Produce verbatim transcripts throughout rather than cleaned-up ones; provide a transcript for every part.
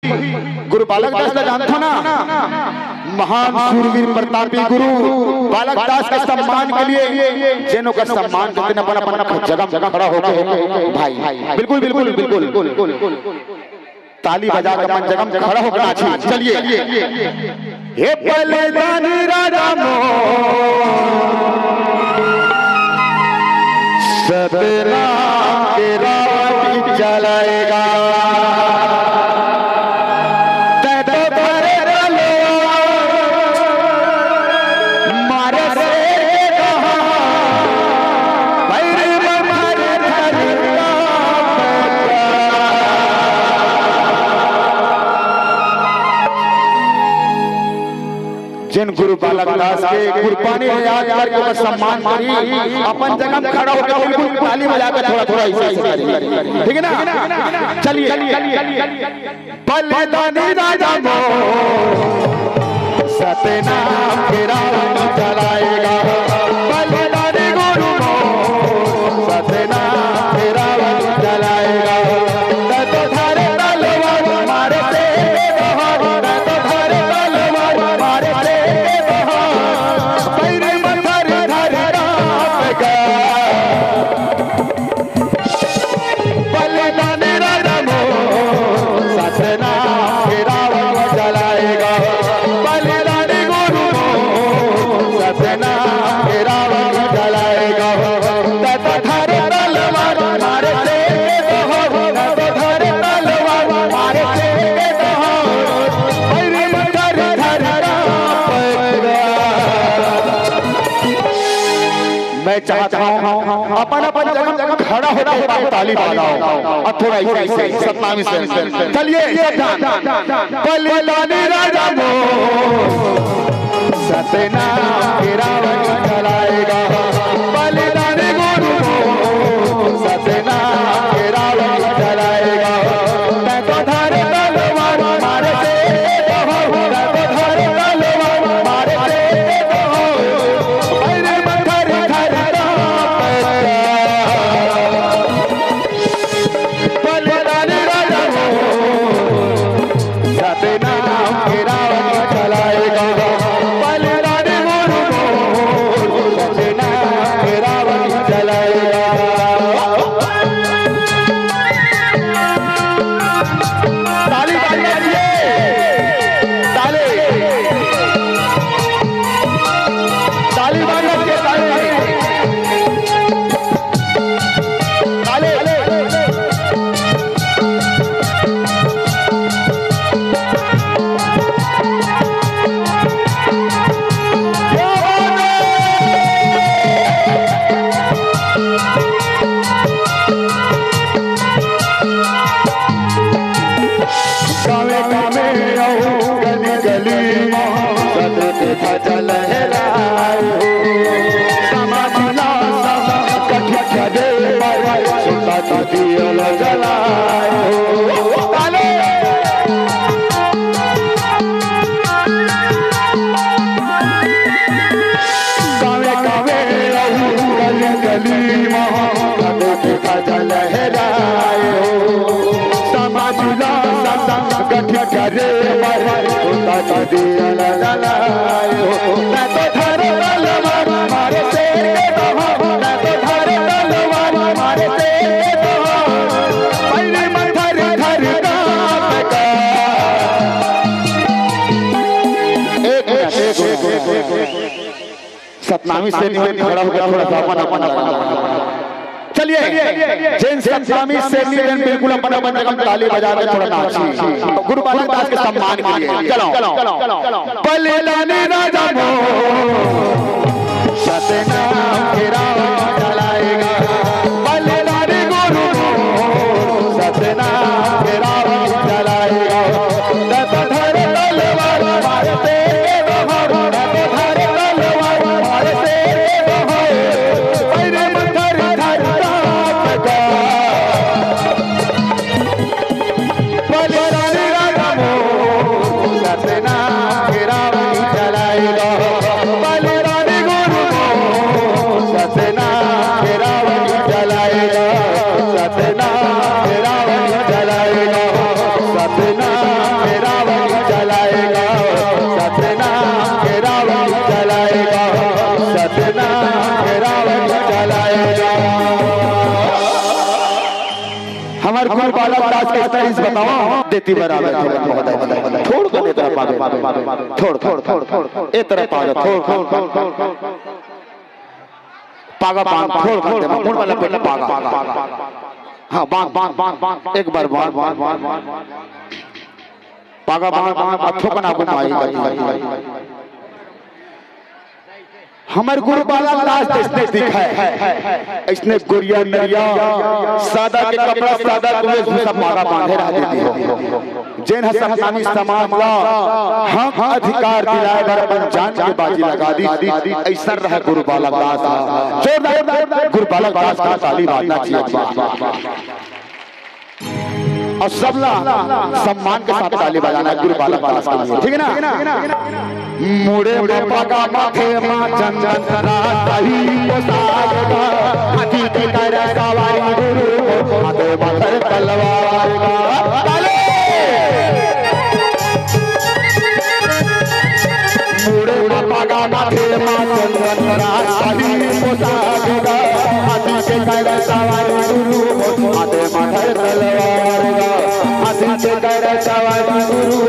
गुरु बालक दास ला जानथो ना, महान सूरवीर प्रतापी गुरु बालक दास के सम्मान के लिए, जेन ओकर सम्मान करते अपन अपन जगह खड़ा होके, भाई, बिल्कुल, बिल्कुल, बिल्कुल, ताली बजा के अपन जगह खड़ा होकर नाची। चलिए, हे बलिदानी राजा मोर, सतनाम के रावण चलाएगा। तै तो धरे तलवार, मारे शेर के दहाड़, पैर में धर धर कांपे। जेन गुरु बालक दास के गुरबानी ला याद करके ओकर सम्मान करी, अपन जगह में खड़ा होकर बिल्कुल ताली बजा के थोड़ा थोड़ा ऐसे ऐसे करी, ठीक है ना? चलिए, बलिदानी राजा मोर, सतनाम के रावण चलाएगा। बलिदानी गुरु मोर, सतनाम के रावण चलाएगा। तै तो धरे तलवार, मारे शेर के दहाड़, तै तो धरे तलवार, मारे शेर के दहाड़, पैर में धर धर कांपे। बलिदानी राजा मोर, सतनाम के रावण चलाएगा। बलिदानी गुरु मोर, सतनाम के रावण चलाएगा। तै तो धरे तलवार, मारे शेर के दहाड़, तै तो धरे तलवार, मारे शेर के दहाड़, पैर में धर धर कांपे। मैं चाहता हूँ अपन अपन जगह खड़ा होकर एक बार ताली बजाओ और थोड़ा ऐसे ऐसे सतनामी से। चलिए, ये ध्यान। बलिदानी राजा मोर, सतनाम के रावण चलाएगा। बलिदानी गुरु मोर, सतनाम के रावण चलाएगा। तै तो धरे तलवार, मारे शेर के दहाड़, तै तो धरे तलवार, मारे शेर के दहाड़, पैर में धर धर कांपे। बलिदानी राजा मोर, सतनाम के रावण चलाएगा। बलिदानी गुरु मोर, सतनाम के रावण चलाएगा। ताली बजाइए, ताली, ताली बजाइए, ताली। गावे गावे अउ गली गली म सत के ध्वजा लहराए हो। समाज ला संगठित करे बर सुता के दिया जलाए हो। ताली। गावे गावे अउ गली गली म सत के ध्वजा लहराए हो। समाज ला संगठित करे बर सुता के दिया जलाए हो। तै तो धरे तलवार, मारे शेर के दहाड़, तै तो धरे तलवार, मारे शेर के दहाड़, पैर में धर धर कांपे। एक मिनट, एक मिनट। सतनामी से निवेदन, खड़ा होकर थोड़ा सा अपन अपन जगह। चलिए, जेन सतनामी से निवेदन, बिल्कुल अपन अपन जगह ताली बजा के थोड़ा नाची, गुरु बालक दास के सम्मान के लिए। चलो। बलिदानी राजा मोर, सतनाम के रावण चलाएगा। बलिदानी गुरु मोर, सतनाम के रावण चलाएगा। तै तो धरे तलवार, मारे शेर के दहाड़, तै तो धरे तलवार, मारे शेर के दहाड़, पैर में धर धर कांपे। बलिदानी राजा मोर, सतनाम के रावण चलाएगा। बलिदानी गुरु मोर, सतनाम बालक दास के स्टाइल बताओ, देती बराबर थोड़, थोड़, थोड़, थोड़, थोड़, थोड़, थोड़, थोड़, थोड़, थोड़, ए तरफ आ जाओ, थोड़, थोड़, थोड़, थोड़, थोड़। पागा बांध, थोड़ बांध दे, मुड़ वाला पेट पागा। हाँ, बांध, बांध, बांध, बांध, एक बार बांध, बांध, बांध, बांध, बांध। पागा बांध, बांध, अथो का नागो माई गति। हमर गुरु बालक दास जइसने दिखय, अइसने गोरिया नरिया, सादा के कपड़ा, सादा वेशभूषा, पागा बांधे रह देती हो। जेन ह सतनामी समाज ला हक अधिकार दिलाय बर अपन जान के बाजी लगा दिस, अइसन रहय गुरु बालक दास ह। जोरदार गुरु बालक दास का ताली बाजना चाहिए। अउ सबला सम्मान के साथ ताली बजाना हे गुरु बालक दास के लिए, ठीक है ना? मुड़े म पागा, माथे म चंदन, राजशाही पोशाक गा, हाथी के कर सवारी गुरु, हाथे म धरे तलवार गा। ताली! मुड़े म पागा, माथे म चंदन, राजशाही पोशाक गा, हाथी के कर सवारी गुरु, हाथे म धरे तलवार गा। हाथी के कर सवारी गुरु,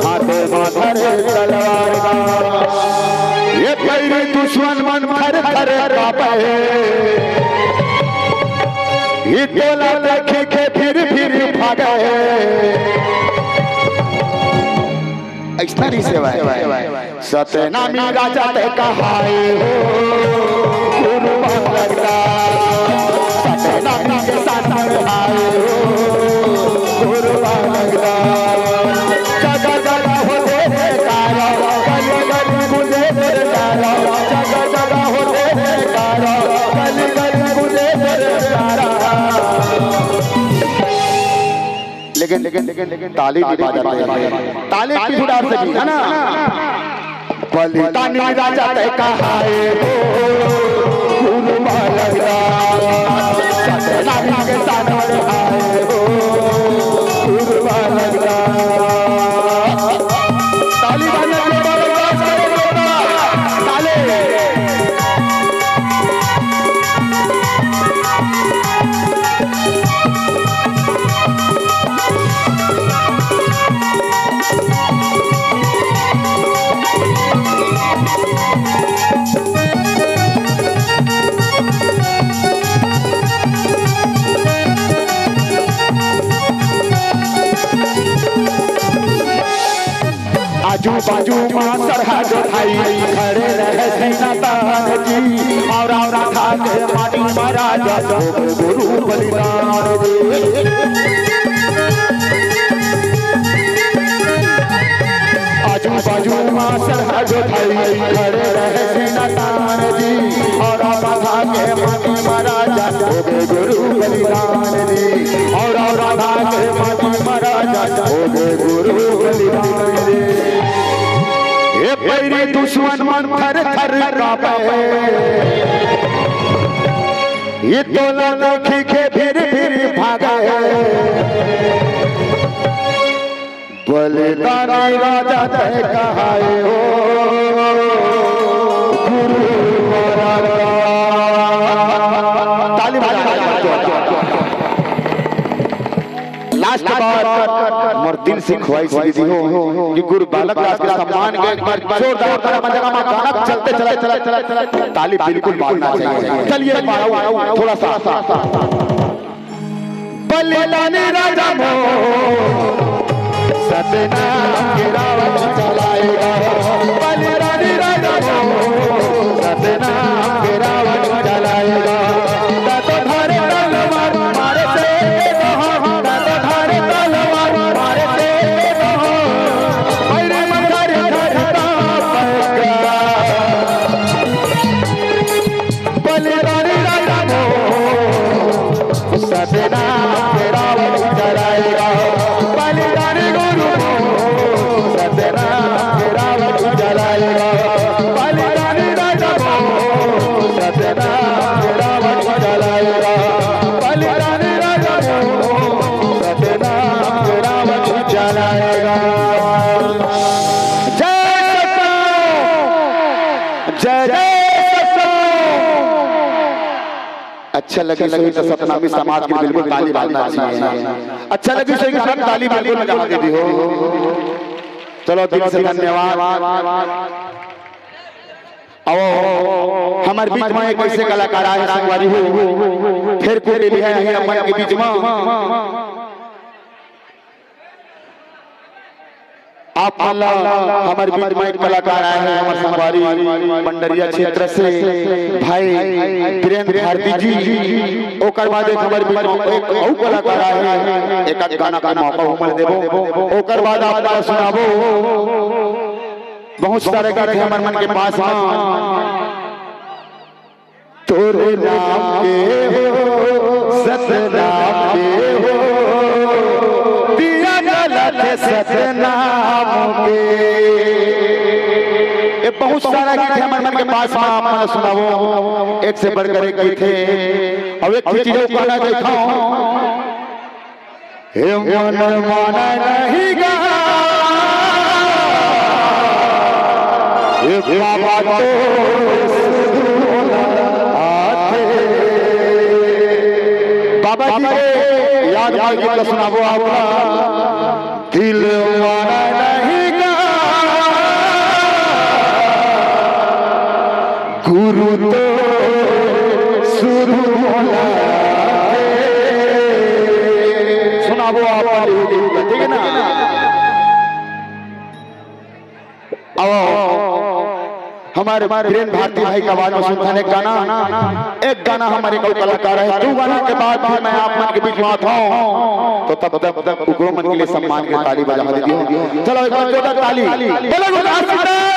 हाथे म धरे तलवार गा। ए बैरी दुश्मन मन थर थर कापे, ए तोला देखे के फिर फिर भागे। अइसना नइ सेवाय। सतनामी राजा तैं कहाय हो, गुरु बालक दास। सतनामी के शान बढ़ाय हो, गुरु बालक दास। जगह जगह होथे जयकारा, गली गली गूंजे जयकारा। जगह जगह होथे जयकारा, गली गली गूंजे जयकारा। लेकिन, लेकिन, लेकिन, लेकिन ताली नइ बाजत हे। ताली की उड़ान से भी, है ना? बलिदानी राजा तैं कहाय हो, गुरु बालक दास। सतनामी के शान बढ़ाय हो, गुरु बालक दास। ताली बजाना, गुरु बालक दास के लिए जोरदार ताली। आजू बाजू मा सरहा जोधाई, खड़े रहे सेना तान जी, अउ राधा के माटी मा राजा गुरु बलिदान जी। आजू बाजू मा सरहा जोधाई, खड़े रहे सेना तान जी, अउ राधा के माटी मा राजा गुरु बलिदान जी, अउ राधा के माटी मा राजा गुरु बलिदान जी। ए बैरी दुश्मन मन थर थर कापे, ए तोला देखी के फिर फिर भागे। बलिदानी राजा तैं कहाय हो, गुरु बालक दास। ताली बजा, ताली बजा। लास्ट बार मोर दिल से ख्वाहिश ये रही हो कि गुरु बालक दास के सम्मान के एक बार जोरदार ताली बजा, गाना चलते चला, चला, चला, चला, ताली बिल्कुल मारना चाहिए। चलिए, थोड़ा सा। बलिदानी राजा मोर सतनाम के रावण जलाय गा। बलिदानी राजा मोर सतनाम के रावण जलाय गा। ता तो धारे तलवार मारे से कहा, ता तो धारे तलवार मारे से कहा। अरे मगर धरता पैगा। बलिदानी राजा मोर सतनाम के रावण जलाय गा। बलिदानी गुरु मोर सतनाम के रावण जलाय गा। बलिदानी राजा मोर सतनाम के रावण जलाय गा। बलिदानी राजा मोर सतनाम के रावण जलाय गा। जय सतनाम, जय जय सतनाम। अच्छा। अच्छा लगिस होही त सतनामी समाज के बिल्कुल ताली बजना चाहिए। अच्छा लगिस होही त ताली बिल्कुल बजा देबो। चलो, दिल से धन्यवाद। अउ हमर बीच म एक अइसे कलाकार आए हे संगवारी हो, फेर कूटे ल हे हमर मन के बीच म। आप मन ला हमर बीच म एक कलाकार आए हे, हमर संगवारी पंडरिया क्षेत्र से भाई वीरेंद्र भारती जी। ओकर बाद एक हमर बीच म एक अउ कलाकार आए हे, एक आध गाना के मौका उमर देबो। ओकर बाद आप ला सुनाबो। बहुत सारे गीत हे हमर मन के पास म। तोरे नाम के हो, सतनाम के हो, दिया गलत सतनाम के। ये बहुत सारा गीत हे हमर मन के पास म, आप मन सुनाबो, एक से बढ़कर एक गीत हे। अउ एक चीज अउ कहना चाहत हूँ, हे मन माना नहीं गा, हे बाबा तो आथे। बाबा जी के याद म गीत सुनाबो आप ला। दिल माना नहीं गा, गुरु तो सुरु मोला। सुनाबो आप वाली होगी, ठीक है ना? अब हमर वीरेंद्र भारती भाई के आवाज म सुनथन एक गाना, एक गाना हमर एक अउ कलाकार हे, दू गाना के बाद फिर मैं आप मन के बीच म आत हूँ, तो तब तक ओकरो मन के लिए सम्मान के ताली बजा देबो। चलो एक बार जोरदार ताली। बोलो गुरदास जी की।